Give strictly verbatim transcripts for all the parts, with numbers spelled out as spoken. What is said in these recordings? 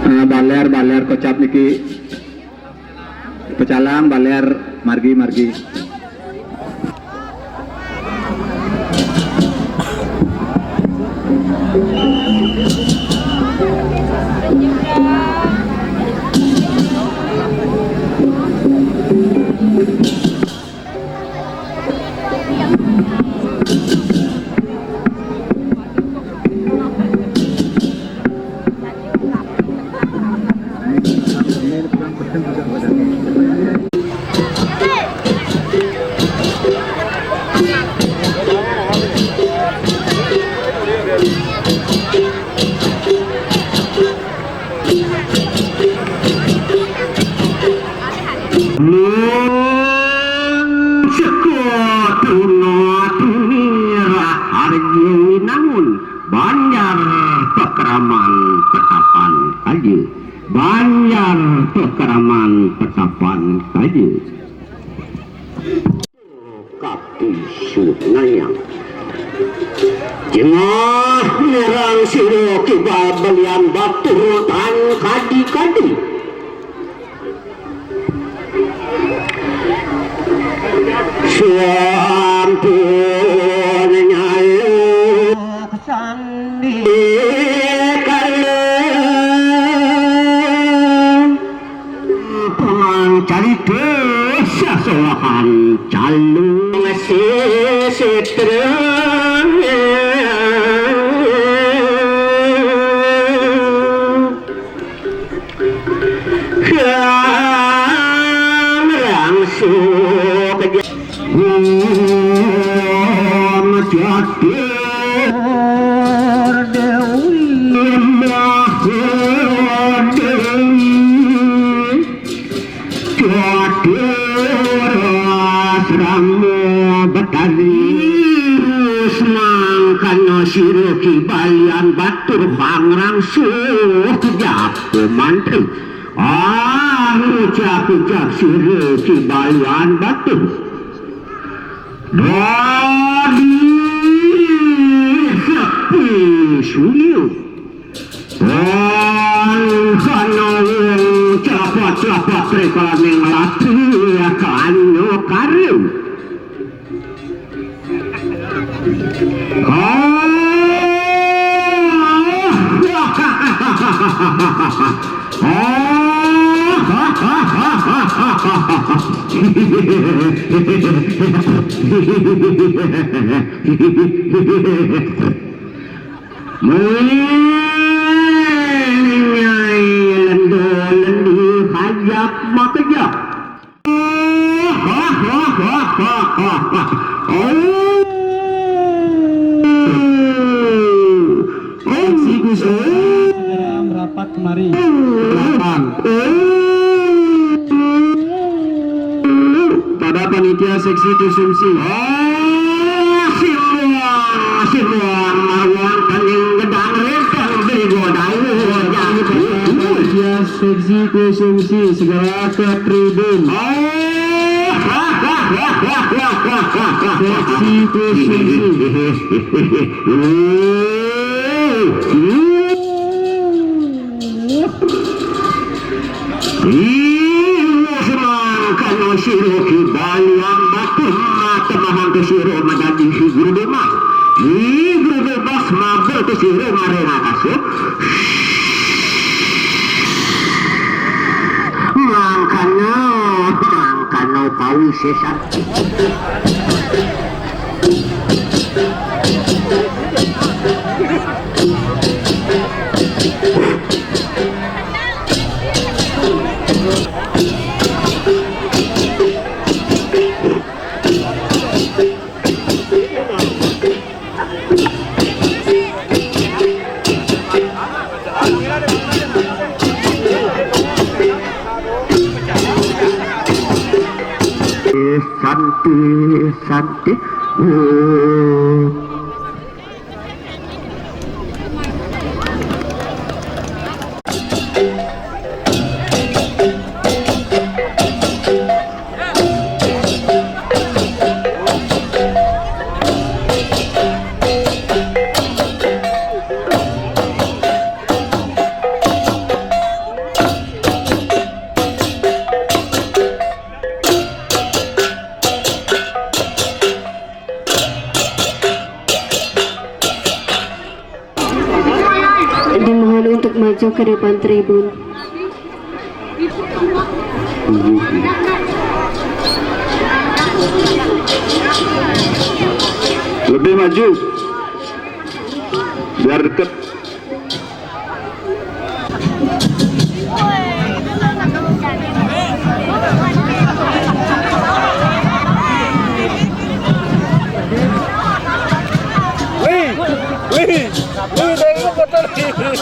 Ah, baler, baler kocap niki. Pecalang, baler, margi, margi. Mun sekuat tuna tunir arjo winangun, Banjar Pakraman Petapan Kaja, Banjar Pakraman Petapan Kaja. Kaki Sunayang. Jengah nirang sira kiba belian batur tan kadi-kadi. Sampun nyaluk sandi kala. Pangcarita sasolahan calung sesitra. Kang rangsu keja-, Om Catur Dewi Mahadewi. Catur Asrama Betari. Semangkana sira kibalian batur pangrangsuh kejap mantri. Ah, ngucap-ucap sira kibalian batur. Dadi sepi sunyi. Wan kana wong celapat-celapat rikalaning latih kana karim. Oh. Oh. Muli nyai lendo-lendi hajak makejak. Oh. Seksi khusus segera merapat kemari. Delapan. Pada panitia seksi konsumsi. Oh, simuang, simuang, marwang, pening, gedang, renteng, bego, dayu, jago. Panitia seksi konsumsi segera ke tribun. Oh. Seksi konsumsi. Ih, semangkana sira kibalian batur matemahan ka sira madadi si guru bebas. Ih, guru bebas mabur ka sira maring akasa. Mangkana, mangkana kawisésan. Santi, Santi. Om. Dimohon untuk maju ke depan tribun. Lebih maju, biar deket. Li, Li, Li, dari lu foto, Li.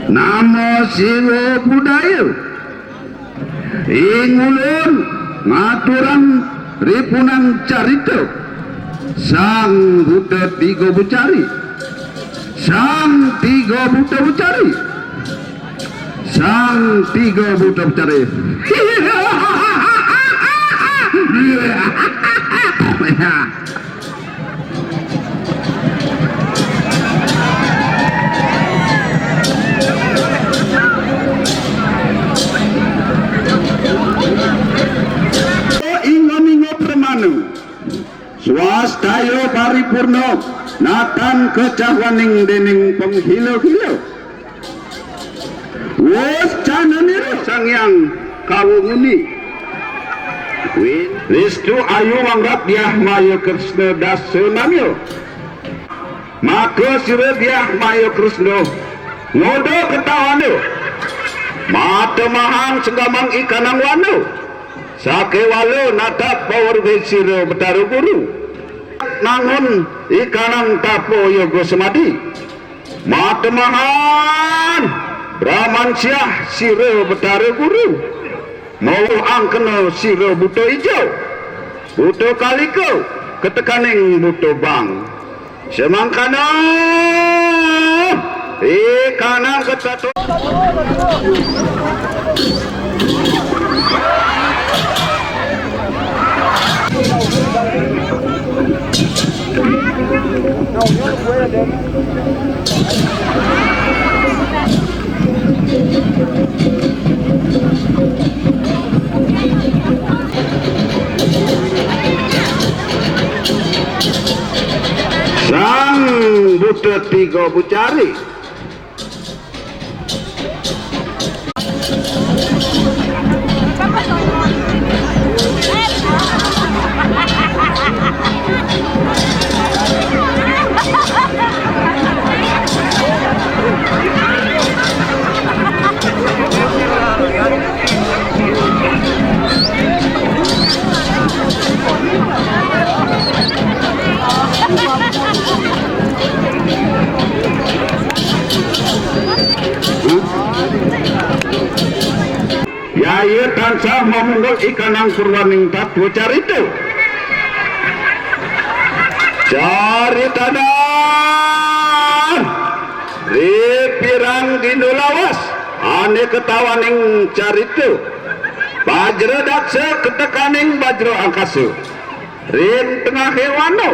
Namo Siwa Budaya. Ing ulun ngaturang ripunang carita Sang Buta Tiga Bucari. Sang Tiga Buta Bucari. Sang Tiga Buta Bucari. Ingon-ingon permanu, swastaya paripurna, natan kecahwaning dening penghila-hila. Wus cananira Sang Hyang Kawunguni. Win, listu ayu wangrap Dyah Maya Kresna dasa namya. Maka sira Dyah Maya Kresna ngoda ketawana. Matemahang senggamang ikanang wana. Sakewala natap pawargi sira Betara Guru. Nangun ikanang tapa yoga semadi. Matemahan bramansyah sira Betara Guru. Mawuh angkena sira buta ijo. Buta kalika ketekaning buta bang. Semangkana ikanang ketato. Sang Buta Tiga Bucari. Yaya tansah mamunggul ikanang purwaning tatwa carita. Caritana ri pirang dina lawas ane ketawaning carita Bajra Daksa ketekaning Bajra Angkasa. Ring tengahé wana.